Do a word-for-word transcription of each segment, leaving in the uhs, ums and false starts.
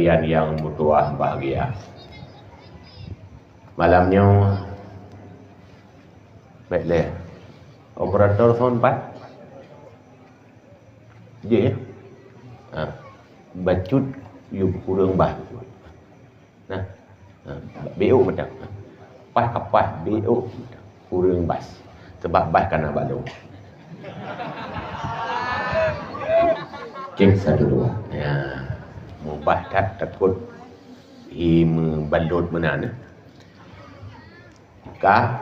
Yang, yang meutuah bahagia. Malam nyoe, baik leh. Operator sound pat? Jih, ya? Ha. Bacut, yue kureueng bah. Nah. Ha. Biôk mantong. Paih ka paih, biôk mantong. Kureueng bas. Sabab bas ka na bak lôn. Cek satu dua. Ya. Mubah that takot hi meubalot meunan. Ka?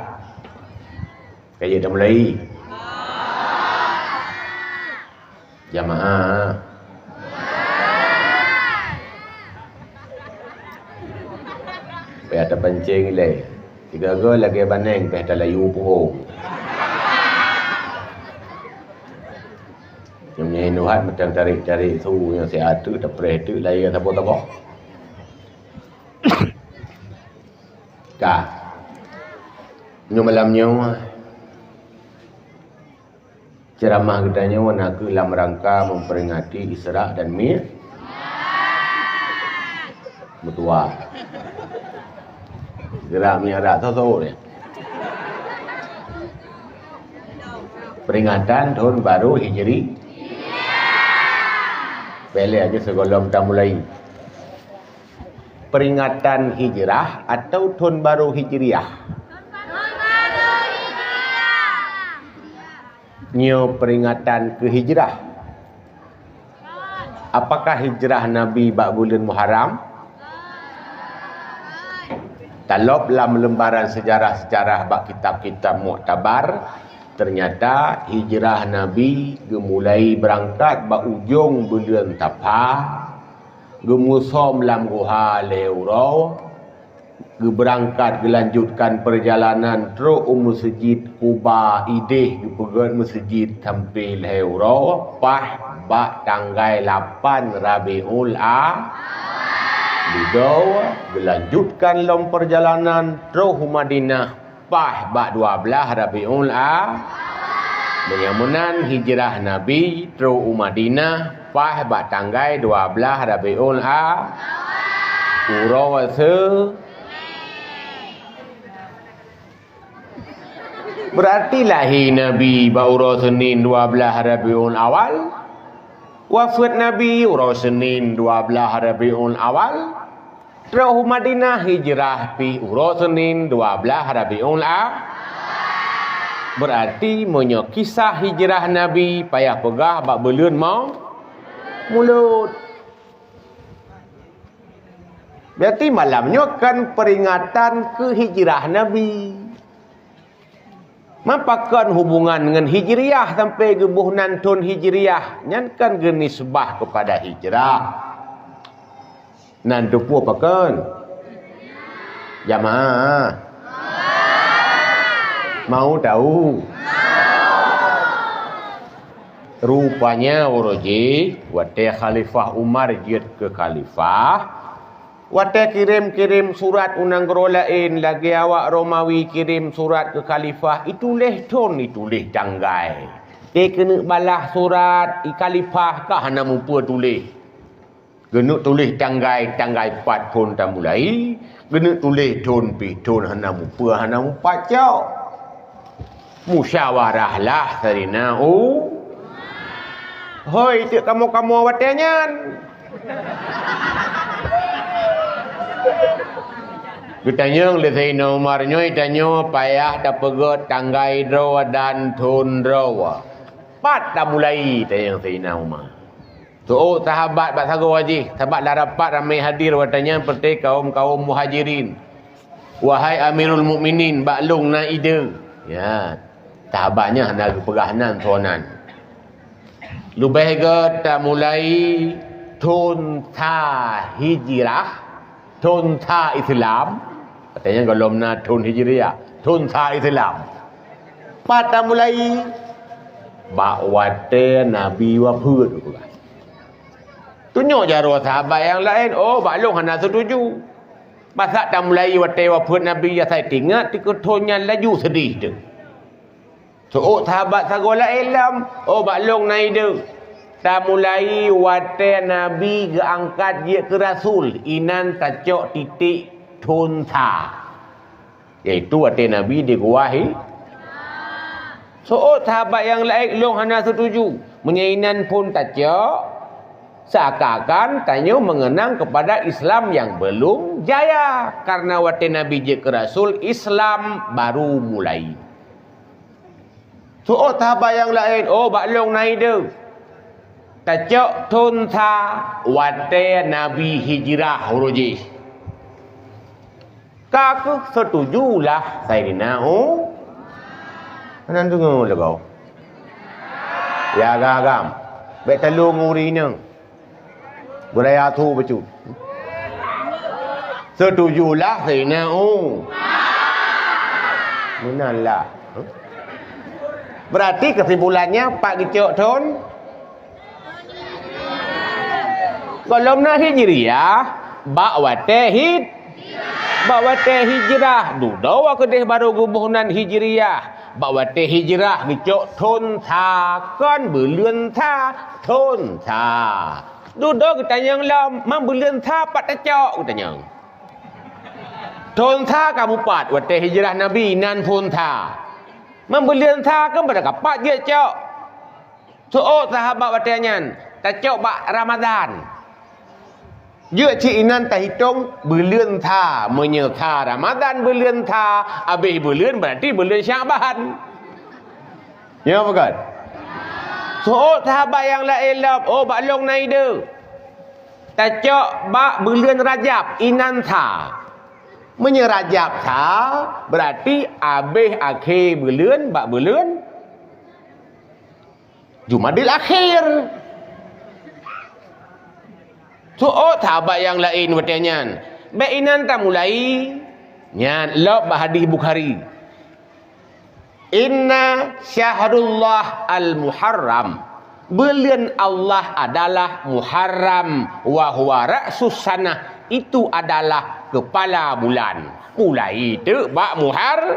Ka jeuet dah mulai? Jamaah. Payah tapancing ilée. Sigoe-goe lagée baneng payah talayu puhông. Nyang nyan nuhat macam tarék-tarék su nyang siat teuk, tapreh teuk, layée saboh-saboh. Ka. Nyoe malam nyoe, ceramah geutanyoe na kheueh lam rangka memperingati Isra dan Mi-, meutuah. Isra Mi'raj, soe-soe nyan? Peringatan Thon Barô Hijri. Peureulée aja sigohlom tamulai. Peringatan Hijrah atau Thon Barô Hijriah? Nyoe peringatan keu hijrah. Apakah hijrah Nabi bak buleuen Muharram? Talop lam lembaran sejarah-sejarah bak kitab-kitab muktabar, ternyata hijrah Nabi geumulai beurangkat bak ujong buleuen Safar, geumusom lam guha lhée uroe, geubeurangkat geulanjutkan peurjalanan trok u Meuseujid Quba, ideh geupeugét meuseujid sampoe lhée uroe, paih bak tanggai lapan Rabiul A-, Awal. Geulanjutkan lom peurjalanan trok u Madinah, paih bak dua blaih Rabiul A-, meunyoe meunan hijrah Nabi trok u Madinah paih bak tanggai dua blaih Rabiul A-, uroe Se-, Berarti lahé Nabi bak uroe Seunin dua blaih Rabiul Awal, wafeuet Nabi uroe Seunin dua blaih Rabiul Awal, Trok u Madinah hijrah pih uroe Seunin dua blaih Rabiul A-, beurarti meunyoe kisah hijrah Nabi payah peugah bak buleuen Mau-, Mulod. Beurarti malam nyoe kan peuringatan keu hijrah Nabi. Mapakon hubungan ngon Hijriah sampoe geuboh nan thon Hijriah? Nyan kan geunisbah keupada hijrah. Nan teupeue pakon? Jamaah. Mau tahu? Rupanya uroe jih, watée Khalifah Umar jeuet keu khalifah, watée kirém-kirém surat u nanggroe laén, lagée awak Romawi kirém surat keu khalifah, ituléh thon, ituléh tanggai. Teuh keuneuk balaih surat, i khalifah ka hana mupeue tuléh. Geuneuk tuléh tanggai, tanggai pat phon tamulai, geuneuk tuléh thon pih thon hana mupeue, hana mupat cok. Musyawarah lah Saidina U-, hoi, teuk kamoe-kamoe watée nyan. Geutanyong lé Saidina Umar, "Nyoe tanyoe payah tapeugét tanggai droe dan thon droe. Pat tamulai?" tanyong Saidina Umar. Seuôt sahabat bak sagoe jih, sahabat lam rapat ramé hadir watée nyan, peureuté kawöm-kawöm Muhajirin. "Wahai Amirul Mukminin, bak lôn na ide." Ya, sahabat nyan hana geupeugah nan soe nan. "Leubeh gét tamulai thon sa Hijrah, thon sa Islam." Watée nyan gohlom na thon Hijriah, thon sa Islam. Pat tamulai? Bak watée Nabi wafeuet, geupeugah. Tunyok jaroe sahabat nyang laén, "Oh, bak lôn hana seutuju. Masa tamulai watée wafeuet Nabi, asai tingat tikeue thon nyan laju seudeh teuh." Seuôt sahabat sagoe laén lom, "Oh, bak lôn na ide. Tamulai watée Nabi geuangkat jeuet keu rasul, inan tacok titik thon sa, yaitu watée Nabi di Gua Hi-, Seuôt sahabat nyang laén, lôn hana seutuju. Meunyoe inan phon tacok, seakan-akan tanyoe meungeunang keupada Islam nyang beulom jaya, kareuna watée Nabi jeuet keu rasul, Islam baru mulai. Seuôt sahabat nyang laén, oh, bak lôn na idée. Tacok thon sa watée Nabi hijrah uroe jih. Ka kheueh seutuju lah Saidina U-, Hana deungoe lagée. Ya agam-agam. Bék talông ureuëng inong. Beuraya su bacut. Seutuju lah Saidina U-, Meunan lah. Berarti kesimpulannya, pat geucok thon? Gohlom na Hijriah, bak watée hij-, bak watée hijrah, dudoe keudeh barô geuboh nan Hijriah. Bak watée hijrah geucok thon sa, kon buleuen sa, thon sa. Dudoe geutanyong lom, man buleuen sa pat tacok geutanyong. Thon sa ka mupat watée hijrah Nabi nan phon sa. Man buleuen sa kon pada kapat jeuet cok. Seuôt sahabat watée nyan, tacok bak Ramadhan. Jeuet cit inan tahitong buleuen sa, meunyoe sa Ramadhan buleuen sa, abéh buleuen berarti buleuen Syakban. Ya bukan? Seuôt sahabat nyang laén lom, oh, bak lôn na idée. Tacok bak buleuen Rajab inan sa. Meunyoe Rajab sa, berarti abéh akhé buleuen bak buleuen Jumadil Akhir. Seuôt sahabat nyang laén watée nyan, bék inan tamulai. Nyan lom bak hadih Bukhari. Inna syahrullah al-Muharram. Buleuen Allah adalah Muharram, wa huwa ra'sus sanah, itu adalah kepala bulan. Mulai teuk bak Muhar-,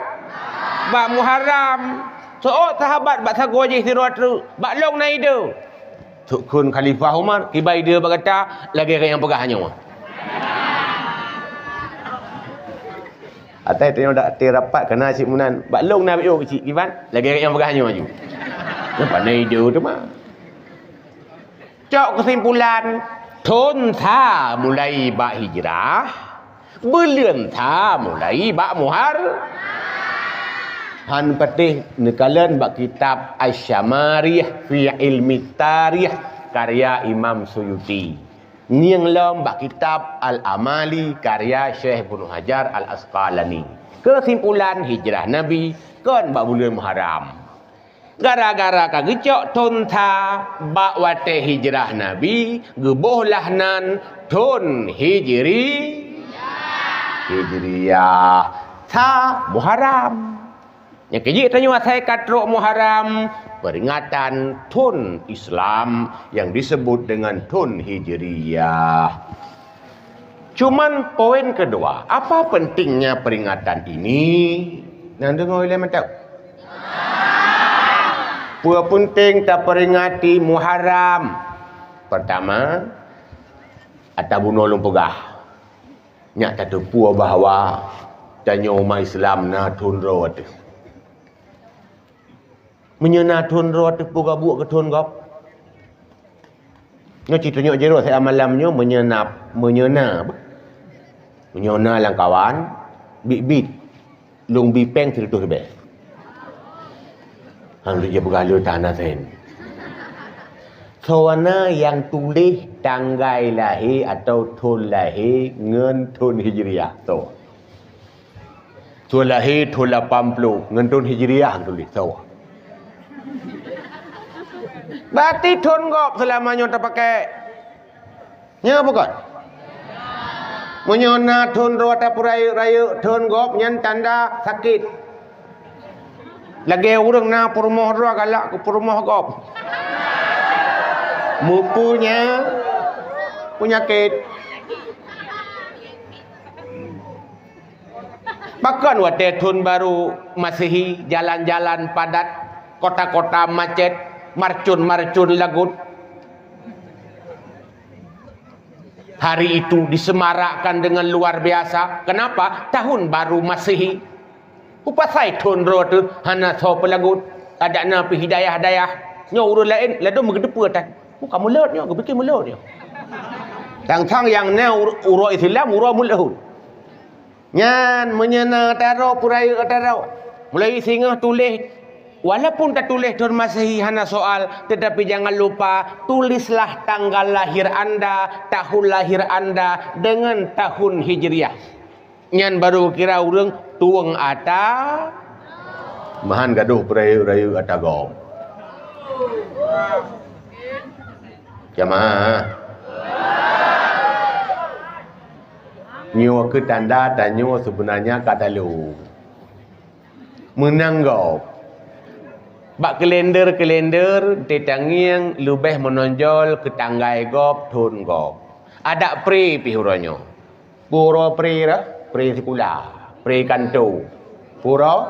bak Muharram. Seuôt sahabat bak sagoe jih sidroe treuk, bak lôn na idée. Sukon Khalifah Umar, kiban idée bak gata, lagée nyang peugah nyoe. Atai tanyoe dak rapat kana cit meunan, bak lôn na beu cit kiban, lagée nyang peugah nyoe aju. Nyan pandai idée teuma. Cok keusimpulan, thon sa mulai bak hijrah, buleuen sa mulai bak Muhar-, han patéh neukalon bak kitab Asy-Syamariyah fi Ilmi Tarikh karya Imam Suyuti. Ngieng lom bak kitab Al-Amali karya Syekh Ibnu Hajar Al-Asqalani. Keusimpulan, hijrah Nabi kon bak buleuen Muharram. Gara-gara ka geucok thon sa bak watée hijrah Nabi, geuboh lah nan thon Hijri-, Hijriah, sa Muharram. Nyang keujeuet tanyoe asai ka trok Muharram, peuringatan thon Islam nyang disebut dengan thon Hijriah. Cuman poin kedua, apa pentingnya peringatan ini? Nyan deungoe lé mantap. Peue peunteng taperingati Muharram? Pertama, ata bunoe lôn peugah. Nyak tateupeue bahwa tanyoe umat Islam na thon droe teuh. Meunyoe na thon droe teuh, peue ka buet keu thon gob? Nyoe cit tunyok jih rot siat malam nyoe, meunyoe na, meunyoe na, meunyoe na lam kawan, biet-biet, lôn bi péng sireutôh ribée. Han lôn jipeugah lé tan na sen. Soe na nyang tuléh tanggai lahé atawa thon lahé ngon thon Hijriah? Soe? Thon lahé thon lapan ploh ngon thon Hijriah tuléh, soe? Berarti thon gob seulama nyoe tapakai. Nyo bukon? Meunyoe na thon droe tapeurayeuk-rayeuk thon gob, nyan tanda sakét. Lagée ureuëng na peurumoh droe galak keu peurumoh gob. Meupunya peunyakét. Pakon watée thon barô Masehi, jalan-jalan padat, kota-kota macet, marcon-marcon lagot? Hari itu disemarakkan dengan luar biasa. Kenapa? Tahun baru Masehi. Upasai thon droe teuh hana soe peulagot. Adak na pih dayah-dayah. Nyoe ureuëng laén ladom geuteupeue tan. Bukan mulod nyoe, geupike mulod nyoe. Tang-tang nyang na ur-, uroe Islam, uroe mulod. Nyan meunyoe na taro peurayeuk taro. Mulai singoh tuléh, walaupun tatuléh thon Masehi hana soal, tetapi jangan lupa tulislah tanggal lahir anda, tahun lahir anda dengan tahun Hijriah. Nyan baru kira ureuëng tueng ata, meuhan gadoh peurayeuk-rayeuk ata gob. Jamaah. Nyoe keuh tanda tanyoe seubeunanya ka talo. Meunang gob. Bak kalender-kalender teutangieng leubeh meunonjol keu tanggai gob, thon gob. Adak pre pih uroe nyoe. Pue uroe pre dah, pre sikula, pre kanto. Pue uroe?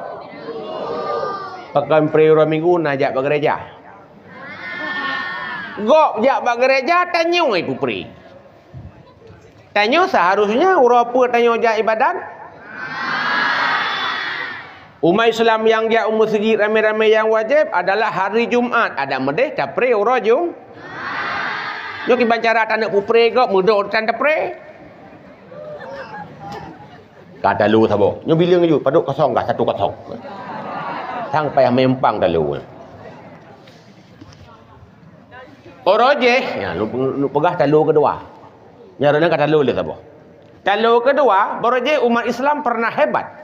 Pakon pre uroe Minggu na jak bak gereja. Gob jak bak gereja, tanyoe ipupre. Tanyoe seharusnya uroe peue tanyoe jak ibadat? Umat Islam nyang jak u meuseujid ramé-ramé nyang wajéb adalah hari Jumat. Adak meudeh tapre uroe Jum-, nyoe kiban cara taneuk pupre gob meudoe tan tapre. Ka talo saboh. Nyoe bileueng ju padub kosong ka satu kosong. Sang payah meuempang talo. Uroe jéh, ya, nu, nu peugah talo keudua. Nyan ka talo lé saboh. Talo keudua, uroe jéh umat Islam pernah hebat.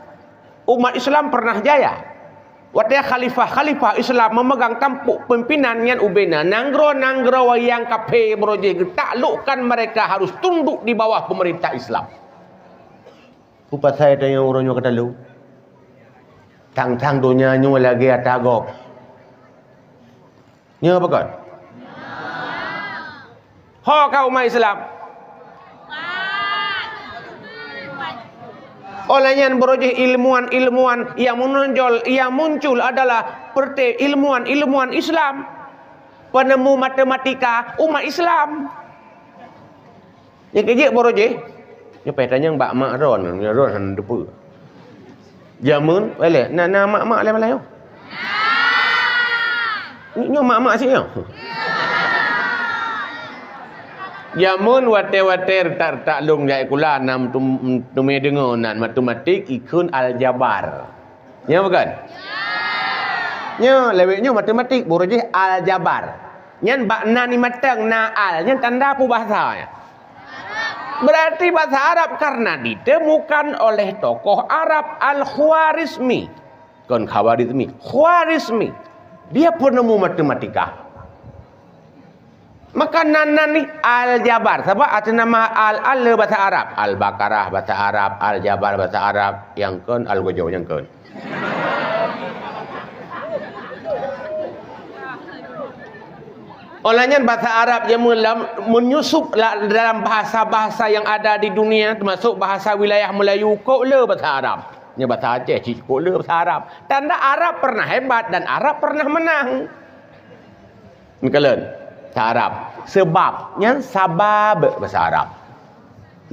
Umat Islam pernah jaya. Watée khalifah-khalifah Islam memegang tampuk pimpinan nyan ubena nanggroe-nanggroe nyang kafé uroe jéh geutaklukkan mereka harus tunduk di bawah pemerintah Islam. Peue pasai tanyoe uroe nyoe ka talo? Tang-tang donya nyoe lagée ata gob. Nyoe pakon? Ho ka umat Islam. Oleh nyan, uroe jéh ilmuwan-ilmuwan nyang meunonjol, nyang muncul adalah perte ilmuwan-ilmuwan Islam, penemu matematika umat Islam. Nyang keujeuet uroe jéh, nyoe payah tanyong bak mak droe, nyoe droe hana teupeue. Jameun, waleh, na, na mak-mak lé malam nyoe? Nyoe mak-mak sit nyoe. Jameun watée-watée retak-retak lôn jak sikula, na meutum-, meuteumé deungoe nan matematik ikheun aljabar. Nyo bukan? Nyo, lewat nyo matematik, uroe jéh aljabar. Nyan bak na ni matang, na al, nyan tanda peue bahasa nyan? Berarti bahasa Arab karena ditemukan oleh tokoh Arab Al-Khwarizmi. Kon Khawarizmi, Khwarizmi. Dia penemu matematika. Maka nan, nan ni aljabar. Sabab arti nama al, al le bahasa Arab. Al-Baqarah bahasa Arab, aljabar bahasa Arab, nyang kon algojo nyang kon. Oleh nyan bahasa Arab nyang meulam-, menyusup la-, dalam bahasa-bahasa yang ada di dunia, termasuk bahasa wilayah Melayu, kok le bahasa Arab. Nya bahasa Aceh cit kok le bahasa Arab. Tanda Arab pernah hebat dan Arab pernah menang. Meukalon, bahasa Arab. Sebab, nyan sabab bahasa Arab.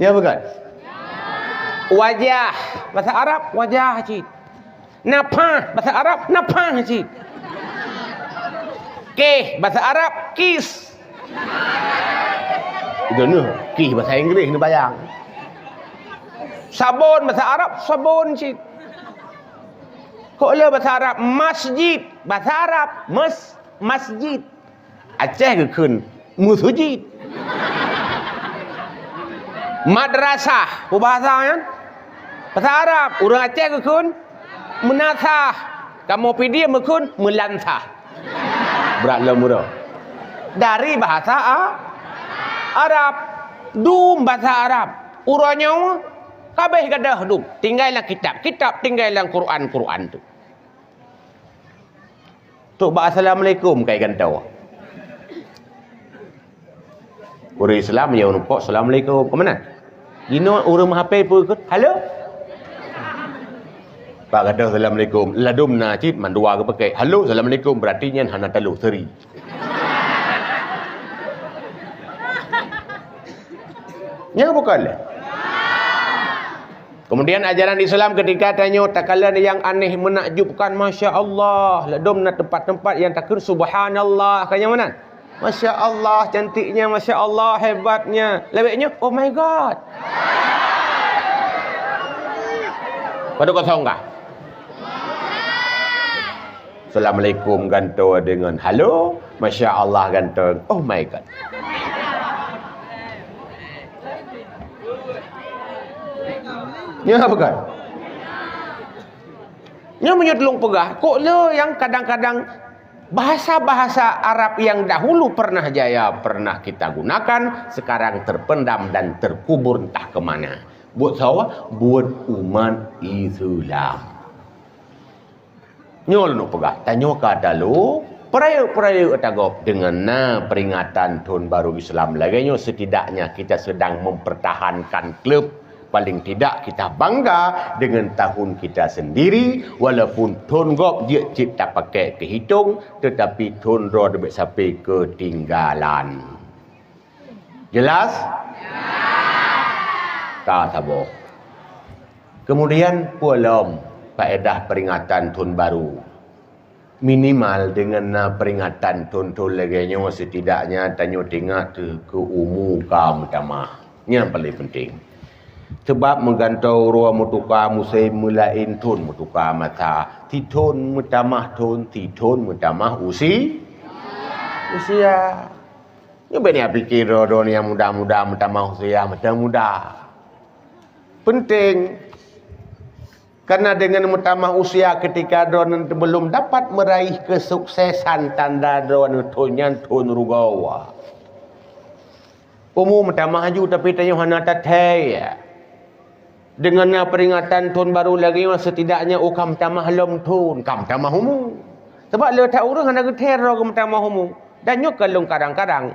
Ya bukan? Wajah, bahasa Arab wajah cit. Nafah, bahasa Arab nafah cit. Keh, bahasa Arab kis. Itu noh, kih bahasa Inggris ni bayang. Sabon, bahasa Arab sabon cit. Kok le bahasa Arab masjid, bahasa Arab mes-, masjid. Aceh geukheun meusujid. Madrasah, peue bahasa nyan? Bahasa Arab. Ureuëng Aceh geukheun meunasah. Kamoe Pidie meukheun meulansah. Brat lom uroe. Dari bahasa A-, Arab. Dum bahasa Arab. Uroe nyoe kabeh gadôh dum. Tinggai lam kitab. Kitab tinggai lam Quran, Quran tu. Trok bak assalamualaikum kai gantoe. Ureuëng Islam nyang neupok assalamualaikum. Keumanan? Jinoe ureuëng meuhapé peue kheun? Halo? Bak gadôh assalamualaikum. Ladom na cit mandua geupakai. Halo, assalamualaikum. Berarti nyan hana talo, seri. Nyan bukan lé. Kemudian ajaran Islam ketika tanyoe takalon nyang aneh menakjubkan, masya Allah, ladom na tempat-tempat nyang takheun subhanallah, ka nyang meunan. Masya Allah, cantiknya, masya Allah, hebatnya. Leweknya, oh my God. Pada kosong kah? Assalamualaikum gantoe dengan halo, masya Allah gantoe. Oh my God. Nyan bukan? Nyan meunyoe tulông peugah, kok le nyang kadang-kadang bahasa-bahasa Arab yang dahulu pernah jaya, pernah kita gunakan, sekarang terpendam dan terkubur entah ke mana. Buet soe? Buet umat Islam. Nyoe lôn peugah, tanyoe ka talu, peurayeuk-peurayeuk tagôb deungon na peringatan Thon Baru Islam. Lagèe nyoe, setidaknya kita sedang mempertahankan klub. Paling tidak kita bangga dengan tahun kita sendiri, walaupun thon gob jeuet cit tapakai keu hitong, tetapi thon droe leubeh sabe keutinggalan. Jelas? Ka saboh. Kemudian, peue lom faedah peringatan thon baru? Minimal deungon na peringatan thon-thon lagèe nyoe, setidaknya tanyoe teuingat keu umu ka meutamah. Nyan paleng penting. Sabab meugantoe uroe meutuka musém, meulaén thon meutuka masa. Sithon meutamah thon, sithon meutamah usi-, usia. Nyoe bèk neupike droe-droe nyang muda-muda meutamah usia, meutamah muda. Penting. Karena dengan meutamah usia, ketika droeneuh belum dapat meraih kesuksesan, tanda droeneuh thon nyan thon rugoe. Umu meutamah laju, tapi tanyoe hana tathèe. Deungon na peringatan thon baru lagèe nyoe, setidaknya, oh, ka meutamah lom thon, ka meutamah umu. Sabab le that ureueng hana geuthèe droe geumeutamah umu. Dan nyoe ka lôn kadang-kadang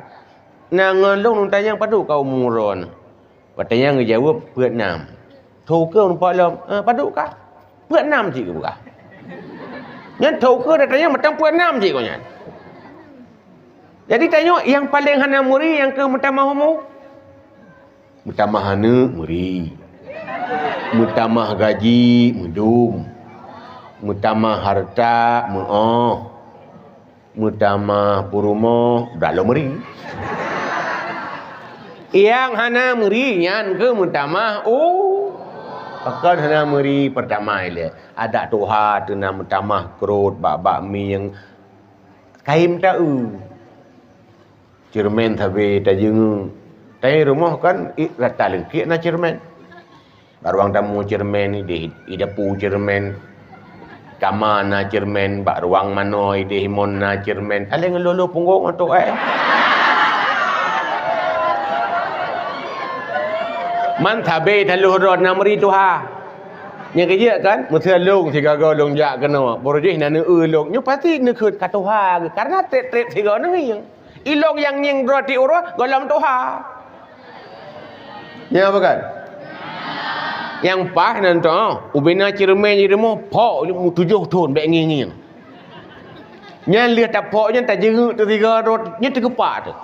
na ngon lôn, lôn tanyong, "Padub ka umu droeneuh?" Watèe nyan geujaweueb, "Peuet nam." Tho keuh ureueng po lom, "Eh, padub kah?" "Peuet nam cit," geupeugah. Nyan tho keuh, dan tanyong mantong peuet nam cit gobnyan. Jadi tanyoe nyang paleng hana meuri nyang keuh meutamah umu. Meutamah aneuk, meuri. Meutamah gaji, meudum. Meutamah hareuta, meu'oh. Meutamah peurumoh, dah lom meuri. Nyang hana meuri nyan keuh meutamah u-, pakon hana meuri, peurtama ilèe. Adak tuha teuh na meutamah krot bak-bak mieng, kayém ta-eu. Ceureumen sabe tajeungeuk. Tapi rumoh kan i-, rata leungkek na ceureumen. Bak ruang tamu ceureumen, ideh, i dapu ceureumen. Kama na ceureumen, bak ruang manoe ideh imon na ceureumen. Saléng lolo punggong atau eh. Man sabe taloh droe na meuri tuha. Nyang keujeuet kan, meusé lôn sigoe-goe lôn jak keunoe. Baro jih na neu-eu lôn. Nyoe pasti neukheun ka tuha, karena trép-trép sigoe neungieng. Ilong nyang ngieng droe tiep uroe gohlom tuha. Nyan bukan? Nyang paih nan tu, ubena ceureumen di rumoh, phok tujoh thon bèk ngieng-ngieng. Nyan lheueh taphok nyan tajeungeuk teuh sigoe droe, nyan teugeupak teuh.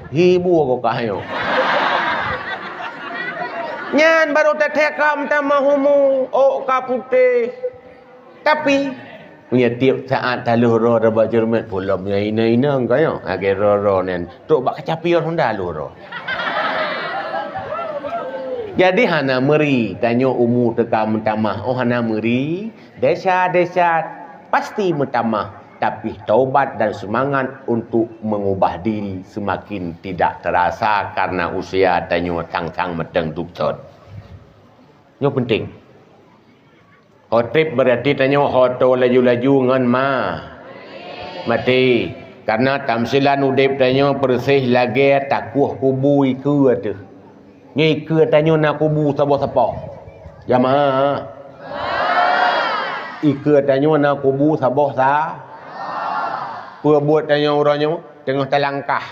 Hi, bue kah nyoe. Nyan baru tathèe ka meutamah umu, ôk ka putéh. Tapi, meunyoe tiep saát taloh droe bak ceureumen, peulom nyang inong-inong ka nyoe, lagèe droe-droe nyan, trok bak kaca pion honda laloh droe. Jadi hana meuri, tanyoe umu teuka meutamah, oh hana meuri, desya-desya pasti meutamah, tapi taubat dan seumangat untuk meungubah diri seumaken tidak teurasa karena usia tanyoe sang-sang mantong duek thon. Nyoe penting. Ho trép beurati tanyoe ho tô laju-laju ngon ma-, maté. Karena tamsilan udép tanyoe peureuseh lagèe takueh kubu ikeue teuh. Nyoe ikeue tanyoe na kubu saboh sapo? Jamaah. Ikeue tanyoe na kubu saboh sa-, peue buet tanyoe uroe nyoe? Teungoh talangkah.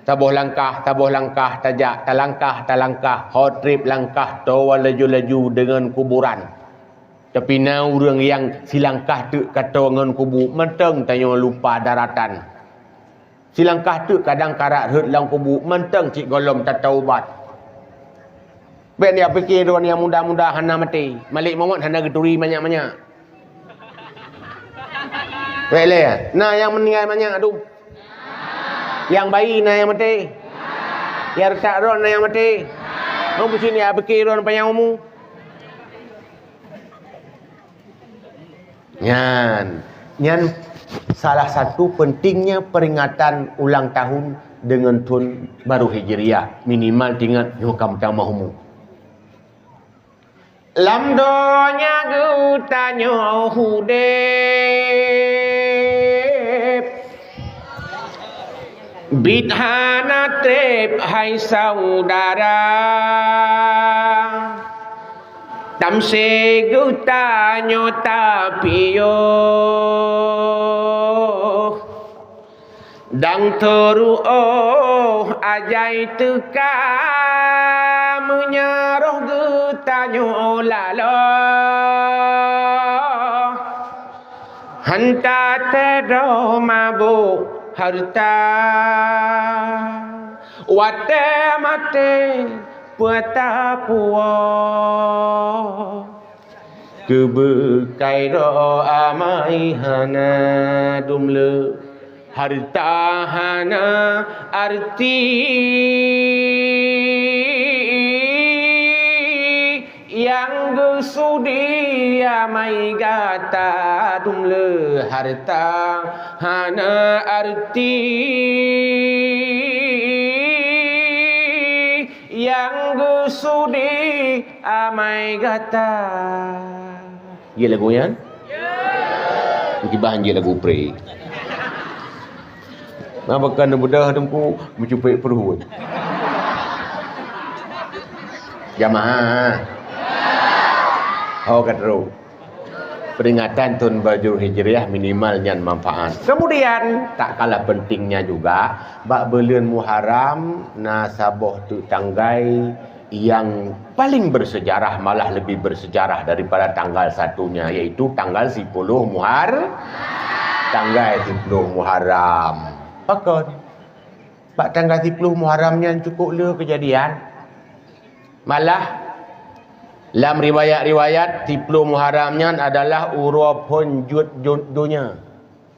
Saboh langkah, saboh langkah tajak, talangkah, talangkah, ho trép langkah tô laju-laju deungon kuburan. Tapi na ureueng nyang silangkah teuk ka tô ngon kubu, mantong tanyoe lupa daratan. Silangkah teuk kadang karap rhot lam kubu, mantong cit gohlom tataubat. Bék neujak pike droe nyang muda-muda hana maté. Malék mawöt hana geuturi manyak-manyak. Bék lé, na nyang meuninggai manyak tu. Nyang bayi na nyang maté. Nyang reutak droe na nyang maté. Meunyoe beusi neujak pike droe panyang umu. Nyan, nyan salah satu pentingnya peringatan ulang tahun dengan tahun baru Hijriah, minimal tingat nyoe ka meutamah umu. Lam donya geutanyoe udeb, biet hana treb hai saudara. Tamsé geutanyoe tapiôh, dang teuruôh ajai teuka. Meunyoe roh geutanyoe laloe, han tateudoh mabök hareuta. Watée maté peue tapuwoe, keu beukai droe amai hana dum le. Hareuta hana arti nyang geusudi amai gata dum le. Hareuta hana arti nyang geusudi amai gata. Ya lagu nyan? Meukiban jeuet lagu pre. Nah, bahkan beudôh teungku meucupet pruet. Jamaah. Ho ka trok. Peringatan tahun baru Hijriah minimal nyan manfaat. Kemudian, tak kalah pentingnya juga, bak buleuen Muharram na saboh teuk tanggai yang paling bersejarah, malah lebih bersejarah daripada tanggal satunya, yaitu tanggal siploh Muhar-, tanggal siploh Muharram. Pakon? Bak tanggal siploh Muharram nyan cukup le kejadian. Malah, lam riwayat-riwayat, siploh Muharram nyan adalah uroe phon jeuet jun-, donya.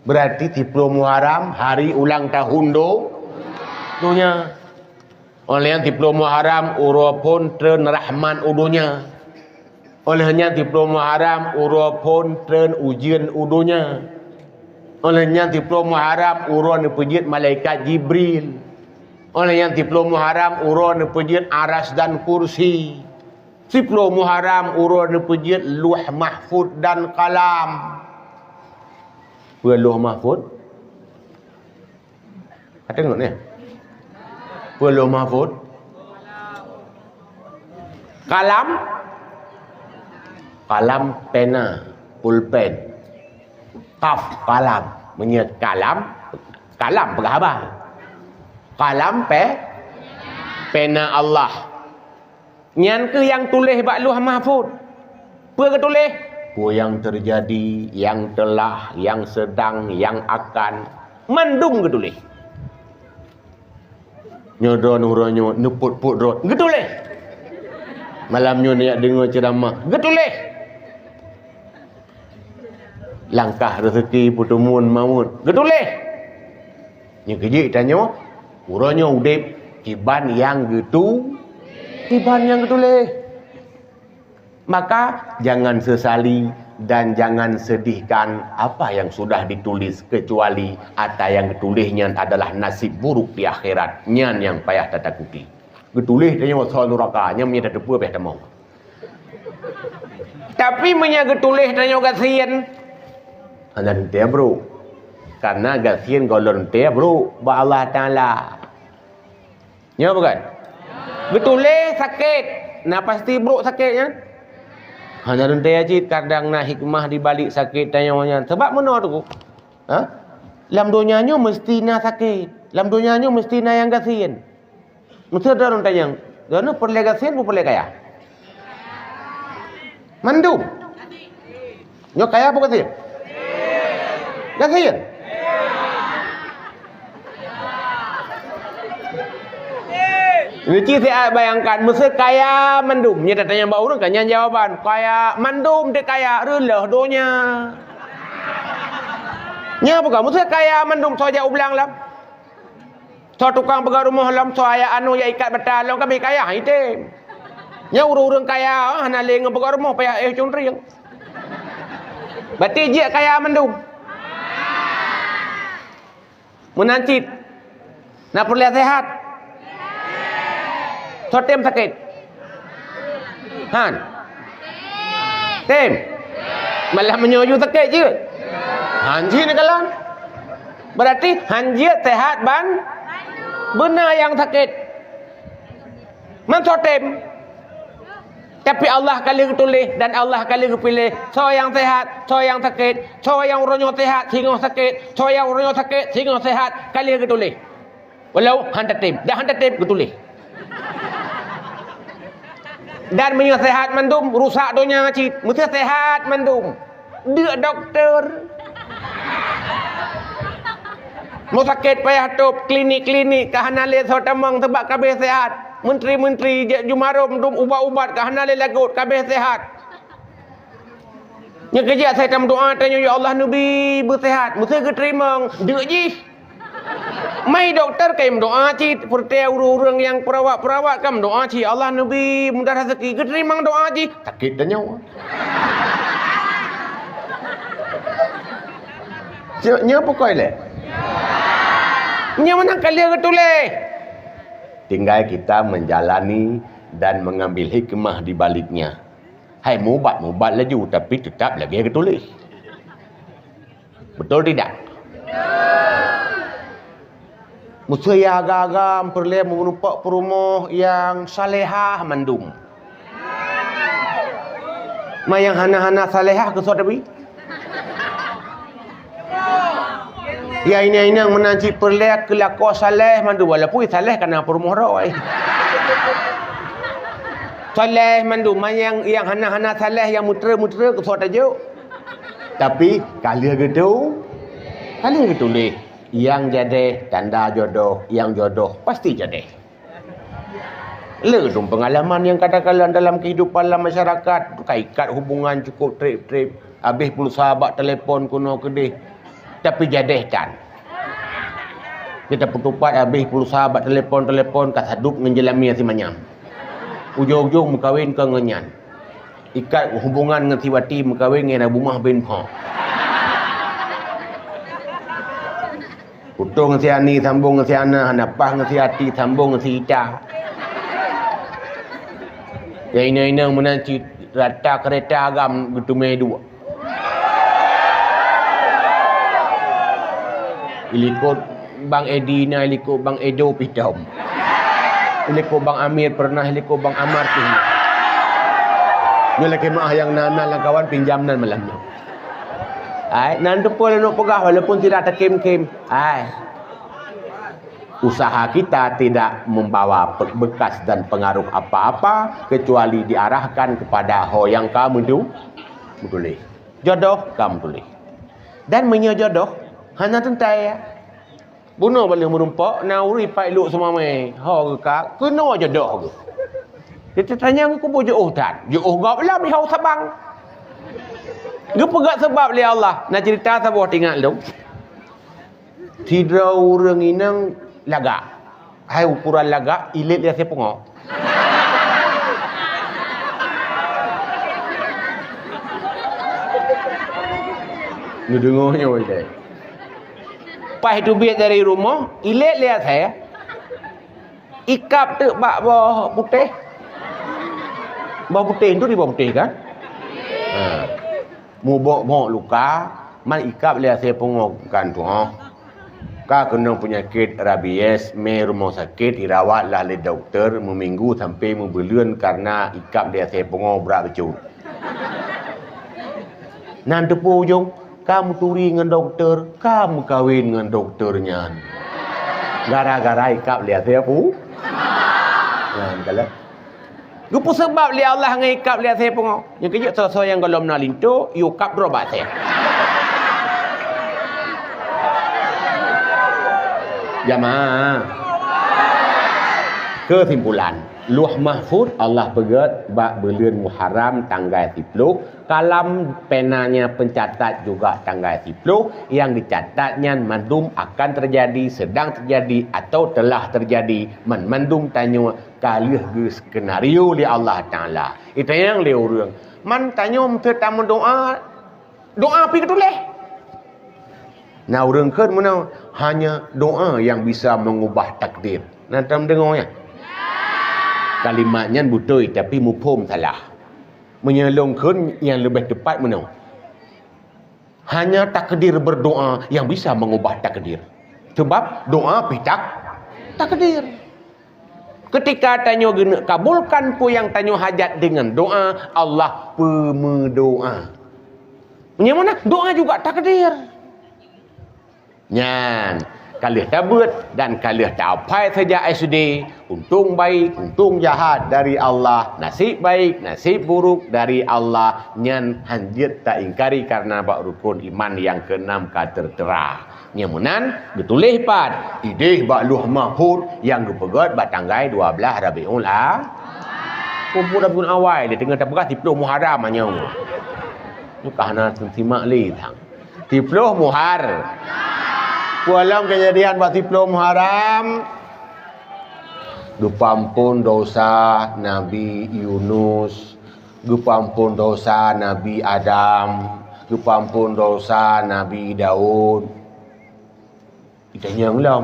Berarti siploh Muharram hari ulang tahun do-, donya. Óh lheueh nyan siploh Muharram uroe phon treun rahmat u donya. Óh lheueh nyan siploh Muharram uroe phon treun ujeuen u donya. Óh lheueh nyan siploh Muharram uroe neupeujeuet malaikat Jibril. Óh lheueh nyan siploh Muharram uroe neupeujeuet Aras dan Kursi. Siploh Muharram uroe neupeujeuet Lauh Mahfuz dan Kalam. Peue Lauh Mahfuz? Ka deungoe nyoe? Peue Lauh Mahfuz? Kalam? Kalam pena, pulpen. Kaf, kalam. Meunyoe kalam, kalam peugah haba. Kalam pe-, pena Allah. Nyan keuh nyang tuléh bak Lauh Mahfuz. Peue geutuléh? Peue nyang teujadi, nyang teulah, nyang seudang, nyang akan, mandum geutuléh. Nyoe droeneuh uroe nyoe neupot-pot droe, geutuléh. Malam nyoe neujak deungoe ceuramah, geutuléh. Langkah reuseuki, peuteumuan mawöt, geutuléh. Nyoe keuh jih tanyoe, uroe nyoe udeb kiban nyang geutu-, kiban nyang geutuléh. Maka, jangan sesali dan jangan sedihkan apa yang sudah ditulis, kecuali ata nyang geutuléh nyan adalah nasib buruk di akhirat. Nyan nyang payah tatakuti. Geutuléh tanyoe soe nuraka, nyan meunyoe tateupeue payah tamong. Tapi meunyoe geutuléh tanyoe gasien, hana teuntée brok. Karena gasien gohlom teuntée brok bak Allah Taala. Nyo bukan? Geutuléh sakét, na pasti brok sakét nyan? Hana teuntée cit, kadang na hikmah di balik sakét tanyoe nyan. Sabab meunoe teungku. Ha? Lam donya nyoe meusti na sakét. Lam donya nyoe meusti na nyang gasien. Meuseu droeneuh tanyong, droeneuh peureulée gasien peue peureulée kaya? Mandum. Nyoe kaya peue gasien? Gasien. Neuci siat bayangkan, meuseu kaya mandum. Nyan tatanyong bak ureuëng, ka nyan jawaban. Kaya mandum teuh kaya, reuloh donya. Nyan bukan, meuseu kaya mandum, soe jak u blang lom. Soe tukang peugöt rumoh lom, soe ayah anu jak ikat bata lom, ka abéh kaya, item. Nyan ureuëng-ureuëng kaya, hana lé ngon peugöt rumoh, payah éh cuntrieng. Berarti jeuet kaya mandum. Meunan cit, na peureulée sehat? Soe tem sakét? Han? Tem? Malah meunyoe ju sakét jeuet? Han jih neukalon. Berarti han jeuet sehat ban beuna nyang sakét. Man soe tem. Tapi Allah ka lheueh geutuléh dan Allah ka lheueh geupiléh soe nyang sehat, soe nyang sakét, soe nyang uroe nyoe sehat singoh sakét, soe nyang uroe nyoe sakét singoh sehat, ka lheueh geutuléh. Walau han tatem, dah han tatem geutuléh. Dan meunyoe sehat mandum, rusak donya cit, meuseu sehat mandum. Deuk dokto. Meusakét payah tôb, klinik-klinik ka hana lé soe tamong sabab ka abéh sehat. Menteri-menteri jak jumarom dum ubat-ubat ka hana lé lagot, ka abéh sehat. Nyang keujak sai tameudoa tanyoe, "Ya Allah, neubi beusehat." Meuseu geuteurimong, deuk jih. Mai dokto ka meudoa cit, peureuté ureuëng-ureuëng nyang perawat-perawat ka meudoa cit, "Ya Allah, neubi mudah raseuki." Geuteurimong doa jih, sakét tanyoe. Nyoe, nyoe pukoi lé. Nyoe meunan ka lheueh geutuléh. Tinggal kita menjalani dan mengambil hikmah di baliknya. Hai mubat-mubat laju, tapi tetap lagée geutuléh. Betul tidak? Meuseu ya agam-agam peureulée meureumpok peurumoh nyang salehah mandum. Ma nyang hana-hana salehah keu soe tabi? Ya inong-inong meunan cit peureulée keu lakoe saleh mandum, walaupun saleh kana peurumoh droe. Saleh mandum, ma nyang, nyang hana-hana saleh, nyang meutre-meutre keu soe tajok. Tapi ka lheueh geutu-, ka lheueh geutuléh, nyang jadeh tanda jodoh, nyang jodoh pasti jadeh. Le dum peungalaman nyang kadang-kadang dalam kehidupan lam masyarakat, ka ikat hubungan cukup treb-treb, habéh pulsa bak telepon keunoe keudeh, tapi jadeh tan. Kita peutupat habéh pulsa bak telepon-telepon ka sadub ngon jeulami simanyam. Ujong-ujong meukawen ka ngon nyan. Ikat hubungan ngon si Wati meukawen ngon Abu Mah bin Pha. Putôh ngon si Ani sambong ngon si Ana, hana paih ngon si Ati sambong ngon si Ita. Nyang inong-inong meunan cit rata keureta agam geuteumé duek. Ilikot Bang Edi na, ilikot Bang Edo pih tom. Ilikot Bang Amir pernah, ilikot Bang Amar pih na. Nyoe lakée meuah nyang na-na lam kawan pinjam nan malam nyoe. Hai, nan teupeu lôn peugah walaupun tidak takém-kém. Hai. Usaha kita tidak membawa pe-, bekas dan pengaruh apa-apa kecuali diarahkan kepada ho nyang ka meutu-, meutuléh. Jodoh ka meutuléh. Dan meunyoe jodoh hana teuntée, bunoe bak lheueh meurumpok na ureuëng ipak ilok seumamé, ho geuka keunoe jodoh geuh. Teuteutanyong geuh kubu jiôh that, jiôh gob lam ihau sabang. Geupeugah sabab lé Allah, na ceurita saboh teuingat lôn. Sidroe ureuëng inong lagak. Hai ukuran lagak, ilét lé asèe pungo. Neudeungoe nyoe ilét. Paih teubiet dari rumoh, ilét lé asèe. Ikab teuk bak boh putéh. Boh putéh tu di boh putéh kan? Ha. Mubok-bok luka, man ikab lé asèe pungo kan tu'oh. Ka keunong peunyakét rabies, mé rumoh sakét, irawat lah lé dokto meuminggu sampoe meubuleuen kareuna ikab lé asèe pungo brat bacut. Nan teupeu ujong, ka meuturi ngon dokto, ka meukawen ngon dokto nyan. Gara-gara ikab lé asèe pu-, nyan kaleuh. Geupeuseubab lé Allah ngon ikab lé asèe pungo. Nyang keujeuet soe-soe nyang gohlom na linto, yue kab droe bak asèe. Jamaah. Keusimpulan, Lauh Mahfuz Allah peugét bak buleuen Muharram tanggai siploh, kalam penanya pencatat juga tanggai siploh, nyang geucatat nyan mandum akan teujadi, seudang teujadi, atawa teulah teujadi, man mandum tanyoe ka lheueh geuskenario lé Allah Taala. Itanyong lé ureuëng, man tanyoe meuseuti tameudoá, doá pih geutuléh. Na ureuëng kheun meunoe, hanya doa yang bisa mengubah takdir. Na tom deungoe nyan? Kalimat nyan beutôi, tapi muphom salah. Meunyoe lôn kheun nyang leubeh teupat meunoe, hanya takdir berdoa yang bisa mengubah takdir. Sebab doa pih tak-, takdir. Ketika tanyoe geuneuk kabulkan peue nyang tanyoe hajat deungon doa, Allah peumeudoa. Nyang mana doa juga takdir. Nyan, ka lheueh tabeuet dan ka lheueh taphai sejak S D, untung baik, untung jahat dari Allah, nasib baik, nasib buruk dari Allah, nyan hanjeuet taingkari karena bak rukun iman nyang keenam ka teutera. Nyang meunan geutuléh pat idéh bak Lauh Mahfuz nyang geupeugét bak tanggai dua blaih Rabiul A-, Rabiul Awal, dia teungoh tapeugah siploh Muharram nyoe. Nyoe ka hana teusimak lé sang. Siploh Muhar-, peue lom keujadian bak siploh Muharram? Geupeuamphon dosa Nabi Yunus, geupeuamphon dosa Nabi Adam, geupeuamphon dosa Nabi Daud. Kita nyang lom.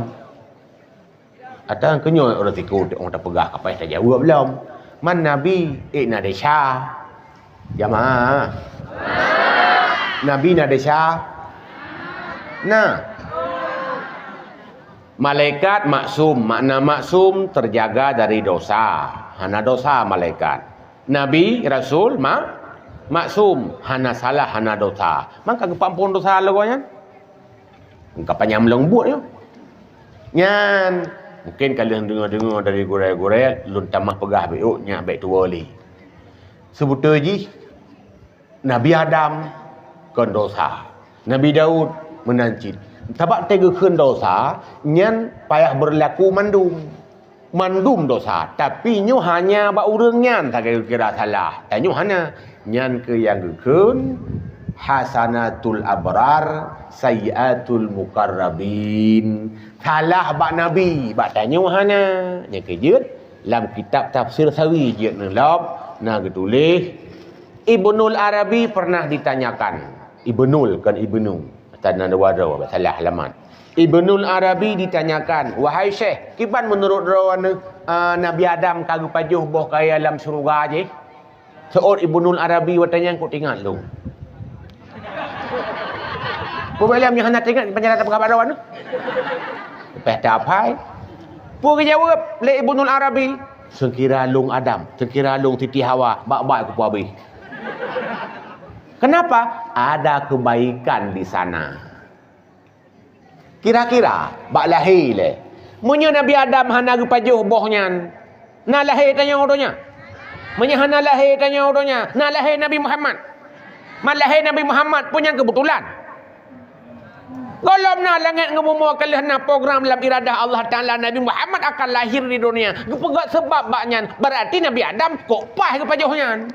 Atawa keunyoe ureuëng siko teuk tapeugah kapai tajaweueb lom. Man Nabi, eh, na desya. Jamaah. Nabi na desya. Nah. Malaikat maksum, makna maksum terjaga dari dosa. Hana dosa malaikat. Nabi, rasul, ma-, maksum, hana salah, hana dosa. Maka geupeuamphon dosa lagée nyan. Ka panyang lôn buet nyoe. Nyan, mungkin ka lheueh deungoe-deungoe dari gurée-gurée, lôn tamah peugah bék nyak bék tuwoe lé. Seubeutôi jih, Nabi Adam kon dosa. Nabi Daud meunan cit. Sabab teugeukheun dosa, nyan payah beurlaku mandum. Mandum dosa, tapi nyoe hanya bak ureuëng nyan sagai geukira salah. Tanyoe hana. Nyan keuh nyang geukheun, hasanatul abrar, sayyiatul muqarrabin. Salah bak Nabi, bak tanyoe hana. Nyang keujeuet, lam kitab Tafsir Sawi jeuet neulop, na geutuléh, Ibnul Arabi pernah ditanyakan. Ibnul, kon Ibnu. Tanda dua droe, salah alamat. Ibnul Arabi ditanyakan, "Wahai Syekh, kiban meunurot droe, eh, Nabi Adam ka geupajoh boh kayée lam syeuruga jih?" Seuôt Ibnul Arabi watée nyan, "Kok teuingat lôn." Peue lom nyang hana teuingat, panjara tapeugah bak droe nyoe. Leupah taphai. Peue geujaweueb lé Ibnul Arabi? "Seukira lôn Adam, seukira lôn Siti Hawa, bak-bak kupeue habéh." Kenapa? Ada kebaikan di sana. Kira-kira bak lahé lé. Meunyoe Nabi Adam hana geupajoh boh nyan, na lahé tanyoe donya? Meunyoe hana lahé tanyoe donya, na lahé Nabi Muhammad. Man lahé Nabi Muhammad pun nyang keubeutulan. Gohlom na langét ngon bumoe ka lheueh na program lam iradah Allah Taala Nabi Muhammad akan lahir di dunia. Geupeugah seubab bak nyan, berarti Nabi Adam kok paih geupajoh nyan.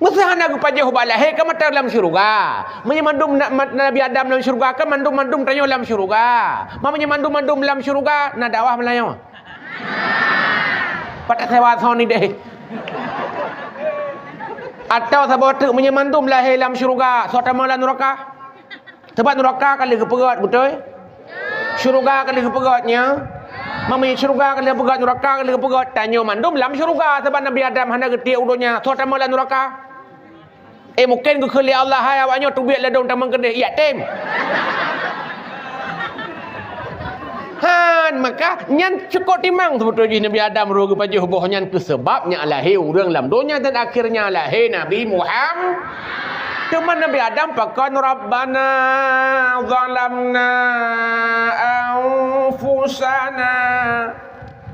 Meuseuh hana geupajoh bak lahé ka mata lam syeuruga. Meunyoe mandum na-, ma-, Nabi Adam lam syeuruga, kan mandum-mandum tanyoe lam syeuruga. Ma meunyoe mandum-mandum lam syeuruga, na dakwah meulayeue. Pat tasewa soe ni deh. Atawa saboh teuk meunyoe mandum lahé lam syeuruga, soe tamong lam nuraka? Sabab nuraka ka lheueh geupeugét, beutôi? Syeuruga ka lheueh geupeugét nyan. Mami syeuruga ka lheueh geupeugét, nuraka ka lheueh geupeugét. Tanyoe mandum lam syeuruga, sabab Nabi Adam hana geutiek u donya. Soe tamong lam nuraka? Eh, mungken geukheun lé Allah, hai awak nyoe teubiet ladôm tamong keudeh, iyak tem. Han, maka nyan cukôp timang seubeutôi jih Nabi Adam roh geupajoh boh nyan keu seubab nyak lahé ureuëng lam donya dan akhirnya lahé Nabi Muham-, Teuma Nabi Adam pakon, "Rabbana zalamna anfusana."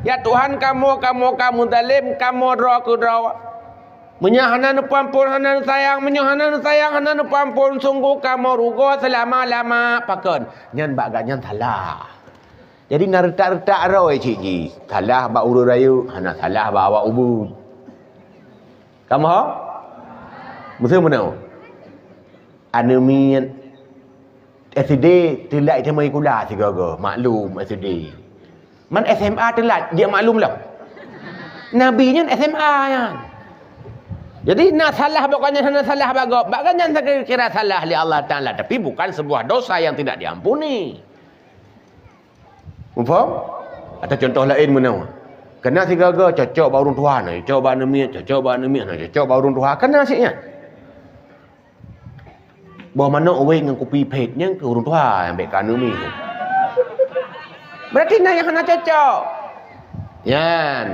Ya Tuhan kamoe, kamoe ka meuzalem kamoe droe keu droe. Meunyoe hana neupeuamphon, hana neusayang, meunyoe hana neusayang, hana neupeuamphon, sunggoh kamoe rugoe seulama-lama. Pakon? Nyan bak gata nyan salah. Jadi na reutak-reutak roe cit jih. Salah bak ureuëng rayeuk, hana salah bak awak ubit. Kamoe? Meuseue meunoe. Aneuk miet S D teulat teuma sikula sigoe-goe, maklum S D. Man S M A teulat, jeuet maklum lom. Nabi nyan S M A nyan. Jadi na salah bak gobnyan, hana salah bak gob. Bak gobnyan kira salah lé Allah Taala, tapi bukan sebuah dosa yang tidak diampuni. Muphom? Atau contoh laén meunoe. Kena sigoe-goe cocok bak ureuëng tuha, na cocok bak aneuk miet, cocok bak aneuk miet, na cocok bak ureuëng tuha. Kena cit nyan. Boh manok wék ngon kupi phét, nyan keu ureuëng tuha nyang bék keu aneuk miet. Berarti na nyang hana cocok. Nyan,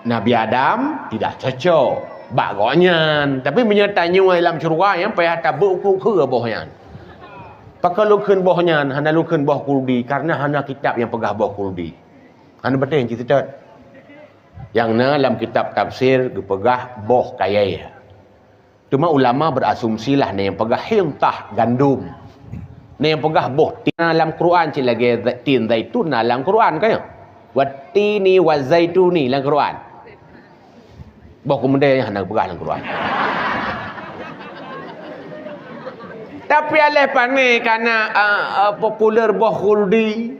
Nabi Adam tidak cocok bak gobnyan. Tapi meunyoe tanyoe lam syeuruga, nyang payah tabeuet ukeue-ukeue boh nyan. Pakon lôn kheun boh nyan, hana lôn kheun boh khuldi, karena hana kitab nyang peugah boh khuldi. Hana beutôi cit seutôt. Nyang na lam kitab tafsir geupeugah boh kayée. Teuma ulama berasumsilah na nyang peugah hintah gandom. Na nyang peugah boh tin na lam Quran cit lagée za-, tin zaitun na lam Quran, ka nyo? Wattini wazaituni lam Quran. Boh keumudai nyan hana geupeugah lam Quran. Tapi aléh pané kana, a, a, populer boh khuldi.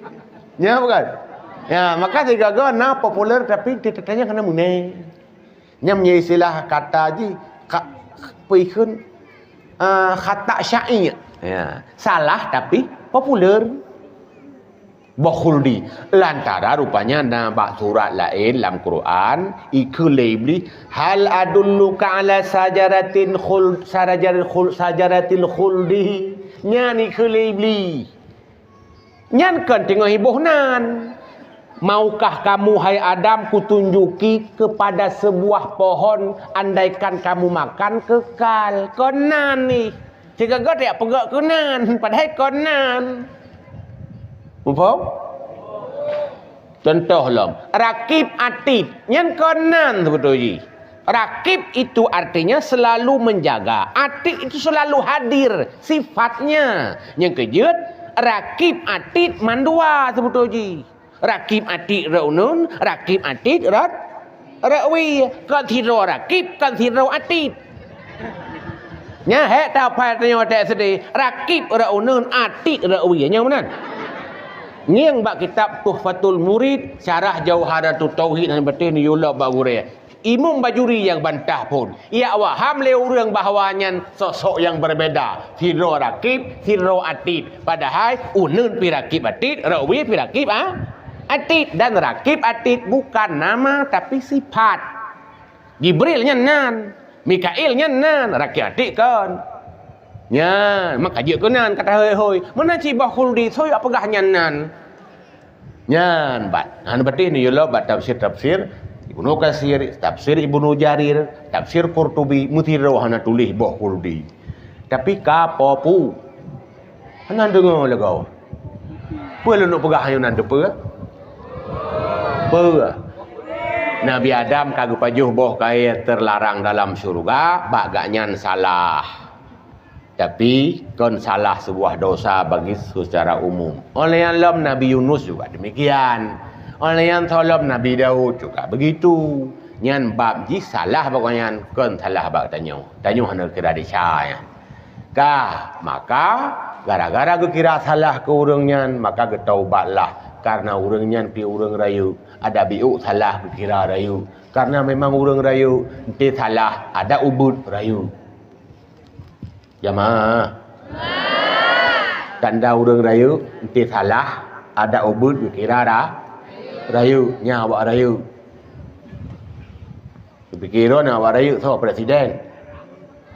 Nya bukan? Ya, maka sigoe-goe na populer tapi teutatanya kana meuné. Nyan meunyoe istilah kata jih, ka, peue kheun, a, khata' sya'i'. Ya, salah tapi populer. Boh khuldi. Lantaran rupanya na bak surat laén lam Quran, ikheun lé Iblih, "Hal adulluka ala sajaratin khul-, sarajaril khul-, sajaratil khuldi." Nyan ikheun lé Iblih. Nyan kon teungoh iboh nan. "Maukah kamu, hai Adam, kutunjuki kepada sebuah pohon, andaikan kamu makan, kekal?" Kon nan nih. Sigoe-goe tajak peugah keu nan, padahai kon nan. Muphom? Contoh lom, Rakib Atid, nyan kon nan seubeutôi jih. Rakib itu artinya selalu menjaga, Atid itu selalu hadir sifatnya. Nyang keujeuet, Rakib Atid mandua seubeutôi jih. Rakib Atid rot uneun, Rakib Atid rot, rot wie. Kon sidroe Rakib, kon sidroe Atid. Nyan hék taphai tanyoe teuh S D, Rakib rot uneun, Atid rot wie. Nyan meunan. Ngieng bak kitab Tuhfatul Murid, syarah Jauharatut Tauhid, hana beutôi neuyue lom bak gurée. Imam Bajuri nyang bantah phon. Ijak waham lé ureuëng bahwa nyan sosok nyang berbeda. Sidroe Rakib, sidroe Atid. Padahai uneun pih Rakib Atid, rot wie pih Rakib, a, Atid. Dan Rakib Atid bukan nama, tapi sifat. Jibril nyan nan, Mikail nyan nan, Rakib Atid kon. Nyan, maka jeuet keu nan kata hôi-hôi. Meunan cit boh khuldi, soe jak peugah nyan nan. Nyan, bat. Hana beutôi neuyue lom bak tafsir-tafsir Ibnu Katsir, tafsir Ibnu Jarir, tafsir Qurtubi, meusidroe hana tuléh boh khuldi. Tapi ka popu. Hana deungoe lé goe. Peue lôn peugah ayoe nan teupeue? Peue? Nabi Adam ka geupajoh boh kayée teularang dalam syeuruga, bak gobnyan salah. Tapi, kon salah sebuah dosa bagi secara umum. Óh lheueh nyan lom Nabi Yunus juga demikian. Óh lheueh nyan lom Nabi Daud juga begitu. Nyan bab jih salah bak gobnyan, kon salah bak tanyoe. Tanyoe hana kira desya nyan. Ka, maka gara-gara geukira salah keu ureuëng nyan, maka geutaubatlah. Karena ureuëng nyan pih ureuëng rayeuk, adak biôk salah geukira rayeuk. Karena memang ureuëng rayeuk, enté salah, adak ubit rayeuk. Jamaah. Tanda ureuëng rayeuk, enté salah, adak ubit geukira ra-, rayeuk, nyan awak rayeuk. Geupike droeneuh awak rayeuk soe presiden.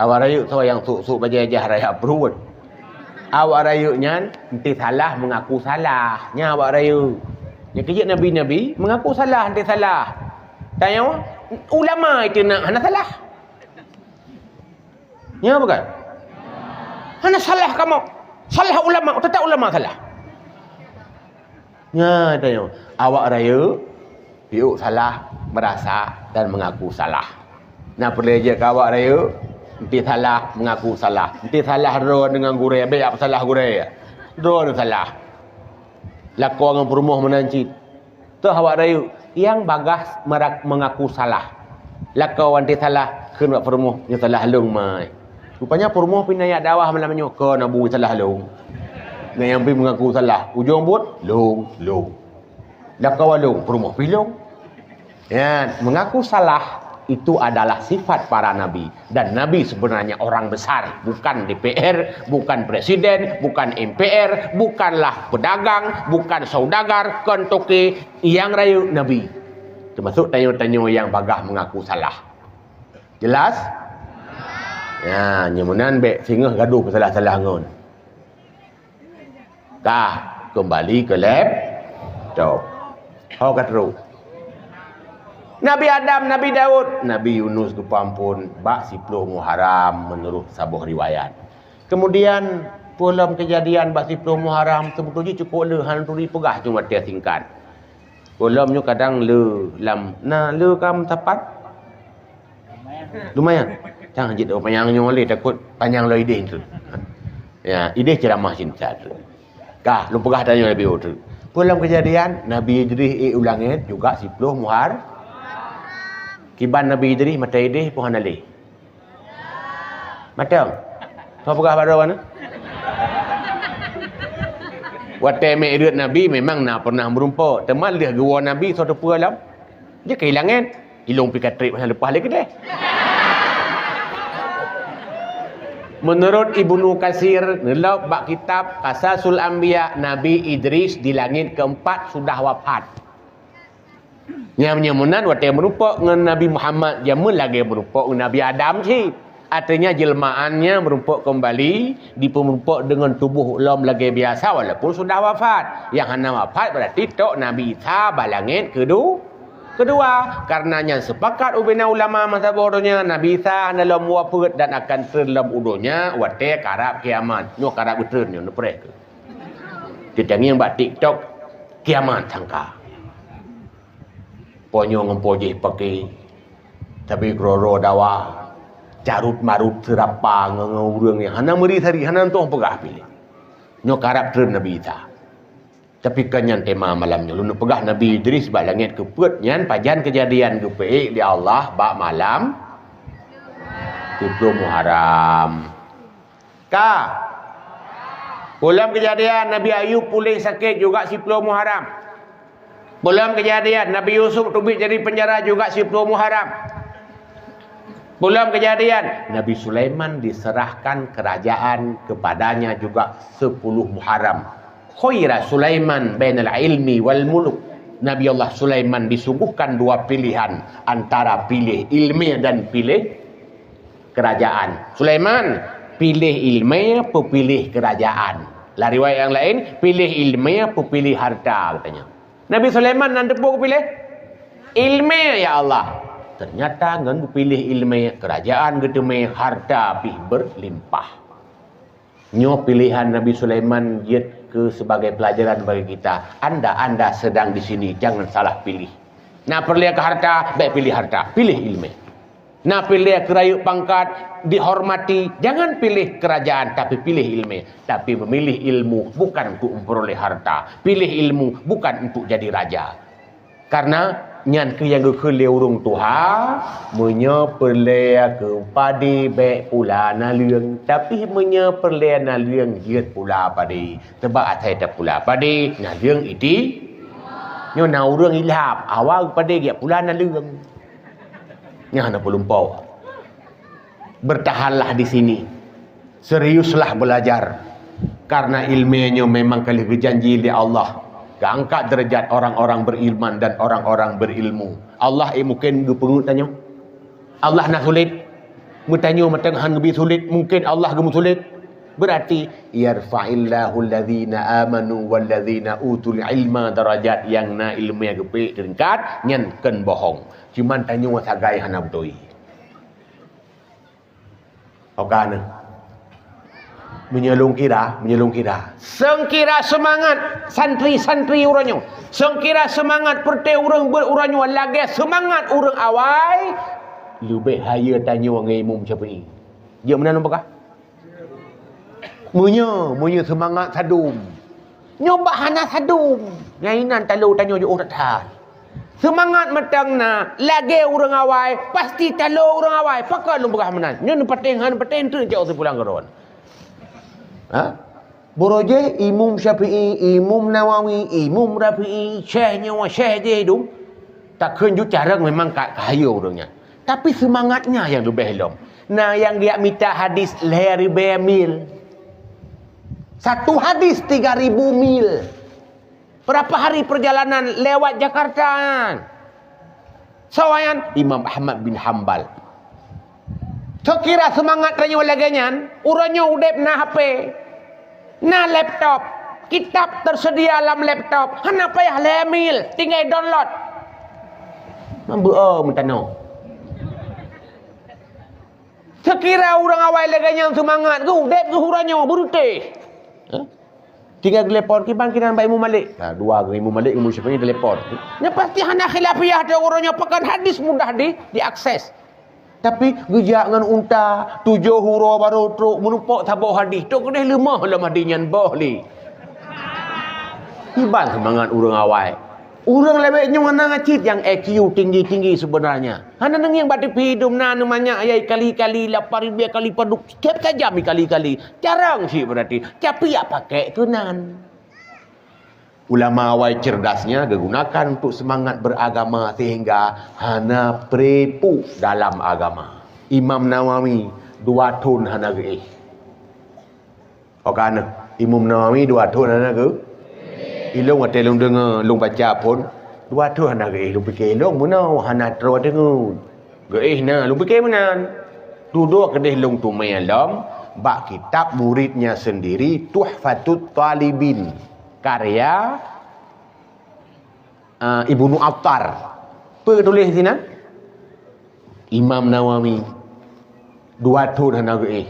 Awak rayeuk soe nyang sôk-sôk bajée jah raya pruet. Awak rayeuk nyan enté salah meungaku salah, nyan awak rayeuk. Nyang keujeuet nabi-nabi meungaku salah, enté salah. Tanyoe ulama itu nak hana salah. Nyo bukan? Hana salah kamoe. Salah ulama, teutap ulama salah. Nyo tanyoe, awak rayeuk, piôh salah, merasa dan mengaku salah. Na peureulée jeuet keu awak rayeuk, enté salah, mengaku salah. Enté salah droe deungon gurée, bék jak peusalah gurée. Droe salah. Lakoe ngon peurumoh meunan cit. Toh awak rayeuk, nyang bagaih meura-, meungaku salah. Lakoe watée salah, kheun bak peurumoh, "Nyoe salah lôn, mai." Rupanya peurumoh pih na jak dakwah malam nyoe, "Kon Abu, salah lôn." Nyan nyang pih meungaku salah. Ujong buet, "Lôn, lôn." Lakoe lôn, peurumoh pih lôn. Ya, mengaku salah itu adalah sifat para nabi. Dan nabi sebenarnya orang besar, bukan D P R, bukan presiden, bukan M P R, bukanlah pedagang, bukan saudagar, kon toke, nyang rayeuk nabi. Termasuk tanyoe-tanyoe nyang bagaih mengaku salah. Jelas? Ya, nyoe meunan bék singoh gadoh peusalah-salah ngon. Ka, keumbali keu laptop. Ho ka trok. Nabi Adam, Nabi Daud, Nabi Yunus geupeuamphon bak siploh Muharram meunurot saboh riwayat. Kemudian, peue lom keujadian bak siploh Muharram, seubeutôi jih cukôp le, hana turi peugah cuma watée singkat. Peue lom nyoe kadang le lam, na le ka meusapat? Lumayan. Jangan jeuet panyang nyoe lé, takot panyang lom idéh tu. Ya, idéh ceramah cinta tu. Ka, lôn peugah tanyoe leubeh tu. Peue lom keujadian, Nabi Idris ék u langét juga siploh Muhar. Kiban Nabi Idris mata idéh peue hana lé? Mantong. Soe peugah bak droe na? Watée Mi'raj Nabi memang na pernah meurumpok, teuma lheueh geuwoe Nabi soe teupeue lom? Jeuet keu i langét. Ilong pih ka trép hana leupah lé keudeh. Meunurot Ibnu Katsir, neulok bak kitab Qasasul Anbiya, Nabi Idris di langét keempat sudah wafat. Nyang meunyoe meunan watée meurumpok ngon Nabi Muhammad, jameun lagée meurumpok ngon Nabi Adam cit. Artinya, jelmaan nyan meurumpok keumbali, dipeumeurumpok deungon tuboh lom lagée biasa walaupun sudah wafat. Nyang hana wafat berarti tok Nabi Isa bak langét kedu-, keudua. Karena nyan sepakat ubena ulama masa boh donya, Nabi Isa hana lom wafeuet dan akan treun lom u donya watée karab kiamat. Nyoe karab geutreun nyoe, neupreh keuh. Teutangieng bak TikTok, kiamat sangka. Po nyoe ngon po jih pake, tapi keudroe-droe dawa, carut-marut seurapa ngon, ngon ureuëng nyang hana meuri sari, hana mantong peugah piléh. Nyoe karab treun Nabi Isa. Tapi kon nyan tema malam nyoe. Lôn peugah Nabi Idris bak langét keupeuet nyan pajan keujadian geupeuék lé Allah bak malam siploh Muharram. Ka. Peue lom keujadian Nabi Ayub puléh sakét juga siploh Muharram. Peue lom keujadian Nabi Yusuf teubiet dari penjara juga siploh Muharram. Peue lom keujadian Nabi Sulaiman diserahkan kerajaan kepadanya juga sepuluh Muharram. Khuyyira Sulaiman bainal ilmi wal muluk. Nabi Allah Sulaiman disuguhkan dua pilihan antara piléh ilmu dan piléh kerajaan. Sulaiman, piléh ilmu, peupiléh kerajaan. Lam riwayat nyang laén, piléh ilmu, peupiléh harta, katanya. Nabi Sulaiman nan teupeu geupiléh? Ilmu, ya Allah. Ternyata ngon geupiléh ilmu, kerajaan geuteumé, harta pih berlimpah. Nyoe pilihan Nabi Sulaiman jeuet keu sebagai pelajaran bagi kita. Anda-anda sedang di sini, jangan salah pilih. Na peureulée keu harta, bék pilih harta, pilih ilmu. Na peureulée keu rayeuk pangkat, dihormati, jangan pilih kerajaan, tapi pilih ilmu. Tapi memilih ilmu bukan untuk memperoleh harta. Pilih ilmu bukan untuk jadi raja. Karena nyan keuh nyang geukheun lé ureuëng tuha, meunyoe peureulée keu padé bék pula naleueng, tapi meunyoe peureulée naleueng jeuet pula padé. Sebab asai tapula padé, naleueng iti. Nyoe na ureuëng ilhab, awai padé jeuet pula naleueng. Nyan hana peulumpo. Bertahanlah di sini. Seriuslah belajar. Karena ilmu nyoe memang ka lheueh geujanji lé Allah. Geuangkat derajat orang-orang beriman dan orang-orang berilmu. Allah eh mungkin geupeungeut tanyoe. Allah na sulet. Meutanyoe mantong han geubi sulet, mungkin Allah geumeusulet. Berarti, "Yarfa'illahu allazina amanu wallazina utul ilma darajat." Nyang na ilmu nyang geupeuék teuringkat, nyan kon bohong. Cuman tanyoe sagai hana beutôi. Oke, nah. Meunyoe lôn kira, meunyoe lôn kira. Seungkira seumangat santri-santri uroe nyoe. Seungkira seumangat peureté ureuëng beuet uroe nyoe lagée seumangat ureuëng awai, leubeh hayeue tanyoe ngon Imam Syafi'i. Jeuet meunan lôn peugah? Meunyoe, meunyoe seumangat sadum. Nyoe bak hana sadum. Nyang inan talo tanyoe jiôh that-that. Seumangat mantong na, lagèe ureueng awai, pasti talo ureueng awai. Pakon lôn peugah meunan? Nyoe neupatéh, han neupatéh, treuk cok sipulang keudroe. Ha? Barô jih Imam Syafi'i, Imam Nawawi, Imam Rafi'i, syekh nyoe, syekh jih dum. Takheun ju carông memang ka, ka hayeue ureueng nyan. Tapi seumangatnya nyang leubeh lom. Na nyang geujak mita hadis lhèe ribèe mil. Satu hadis tiga ribu mil. Berapa hari perjalanan lewat Jakarta nyan? Soe nyan? Imam Ahmad bin Hambal. Seukira seumangat tanyoe lagèe nyan, uroe nyoe udép na H P, na laptop, kitab tersedia lam laptop, hana payah lhèe mil, tinggai download. Mambeuo meutanoe. Seukira ureueng awai lagèe nyan seumangat, geuh udép geuh uroe nyoe, beureutéh. Hah? Tinggai geulepon, "Kiban kinan bak Imam Malik?" Nah, dua geuh Imam Malik, Imam Syafi'i geulepon. Nyan pasti hana khilafiyah teuh uroe nyoe, pakon hadis mudah di, diakses. Tapi geujak ngon unta, tujoh uroe barô trok, meurumpok saboh hadis. Trok keudeh leumoh lom hadis nyan boh lé. Kiban seumangat ureueng awai. Ureueng lawét nyoe na cit nyang I Q tinggi-tinggi sebenarnya. Hana neungieng bak T V dum na neumanyak ayai kali-kali, lapan ribèe kali padub, setiap sajam ikali-kali. Carông cit beurati, tapi jak pakèk keunan. Ulama awai cerdasnya digunakan untuk semangat beragama sehingga hana peuripuk dalam agama. Imam Nawawi dua thon hana geuéh. Oka na, Imam Nawawi dua thon hana geu-, ilôn watèe lôn deungoe, lôn baca phon, dua thon hana geuéh, lôn pike ilôn meunoe hana troh deungoe. Geuéh na, lôn pike meunan. Tudoe keudeh lôn teumé lom bak kitab muridnya sendiri, Tuhfatut Talibin, karya ah, Ibnu Attar. Peue geutuléh sinan? Imam Nawawi dua thon hana geuéh.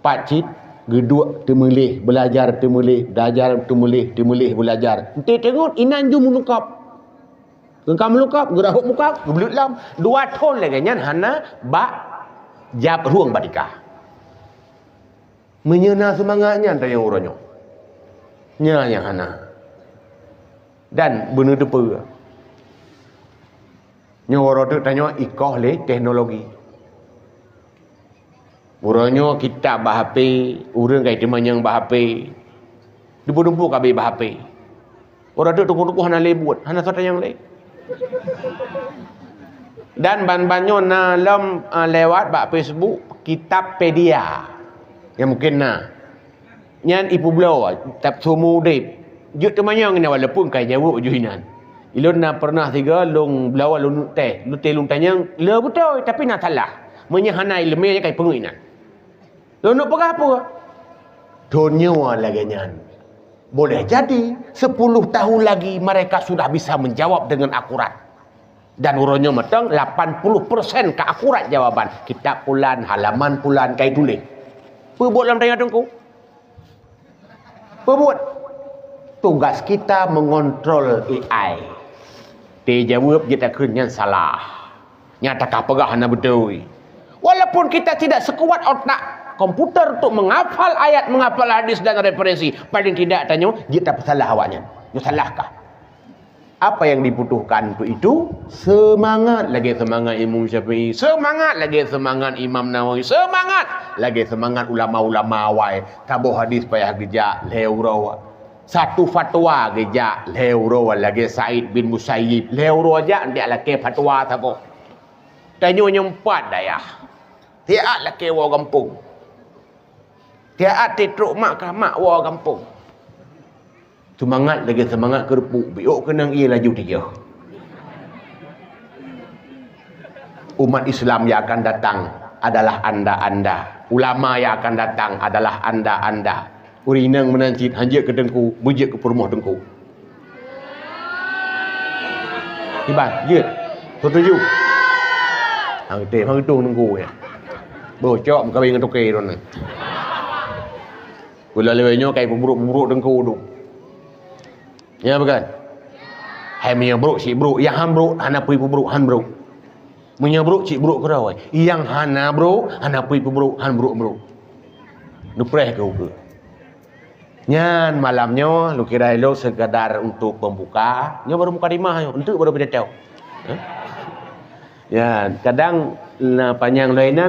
Pat cit geuduek teumeuleh, beulajar teumeuleh, beulajar teumeuleh, teumeuleh beulajar. Enteuk teungeut inan ju meuneukab. Geukab meuneukab, geurahot meuka, geubleuet lam. Dua thon lagèe nyan hana bak jab rueng bak tika. Meunyoe na seumangat nyan tanyong uroe nyoe. Nyan nyang hana. Dan beuneuteupeu. Nyoe uroe teuk tanyoe ikoh lé teknologi. Uroe nyoe kitab bak H P, ureueng ka jiteumanyong bak H P. Dumpue-dumpue ka abéh bak H P. Uroe teuk teungku-teungku hana lé buet, hana soe tanyong lé. Dan ban-ban nyoe na lom, ah, lewat bak Facebook, Kitabpedia. Nyang mungken na. Nyan ipeubloe, kitab seumu udép. Jeuet teumanyong nyan walaupun ka jaweueb ju inan. Ilôn na peureunah sigoe lôn bloe lôn teh, lôn teh lôn tanyong, le beutôi, tapi na salah. Meunyoe hana ileumèe nyan ka ipeungeut inan. Lôn neuk peugah peue? Thon nyoe lagèe nyan. Boleh jadi, sepuluh tahun lagi mereka sudah bisa menjawab dengan akurat. Dan uroe nyoe mantong lapan puluh persen ka akurat jawaban. Kitab pulan, halaman pulan, ka ituléh. Peue buet lom tanyoe teungku? Peue buet? Tugas kita mengontrol A I. Teuh jaweueb jeuet takheun nyan salah. Nyata ka peugah hana beutôi. Walaupun kita tidak sekuat otak komputer untuk menghafal ayat, menghafal hadis dan referensi, paling tidak tanyoe jeuet tapeusalah awaknyan. Nyoe salahkah? Apa yang dibutuhkan untuk itu? Semangat lagèe semangat Imam Syafi'i, semangat lagèe semangat Imam Nawawi, semangat lagèe semangat ulama-ulama awai. Saboh hadis payah geujak lhèe uroe. Satu fatwa geujak lhèe uroe lagèe Said bin Musayyib. Lhèe uroe jak ndak lakèe fatwa saboh. Tanyoe nyoe pat dayah. Siat lakèe woe gampông. Siat trok mak ka mak woe gampông. Seumangat lagèe seumangat keureupuk, biôk keunong ié laju tijôh. Umat Islam yang akan datang adalah anda-anda. Ulama yang akan datang adalah anda-anda. Ureueng inong meunan cit hanjeuet keu teungku, beujeuet keu peurumoh teungku. Kiban, jeuet. Setuju? Hang teuh, hang tueng teungku nyan. Boh cok meukawen ngon toke droeneuh. Gula lewat nyoe kai peubrok-peubrok teungku tu. Ya bukan? Hai meunyoe brok cit brok, nyang han brok hana peue peubrok, han brok. Meunyoe brok cit brok keudroe, nyang hana brok hana peue peubrok, han brok-brok. Neupreh keu ukeue. Nyan malam nyoe lôn kira ilôn sekadar untuk pembuka. Nyoe baru mukadimah nyoe, enteuk baru pidato. Eh? Ya, kadang na panyang lôn inan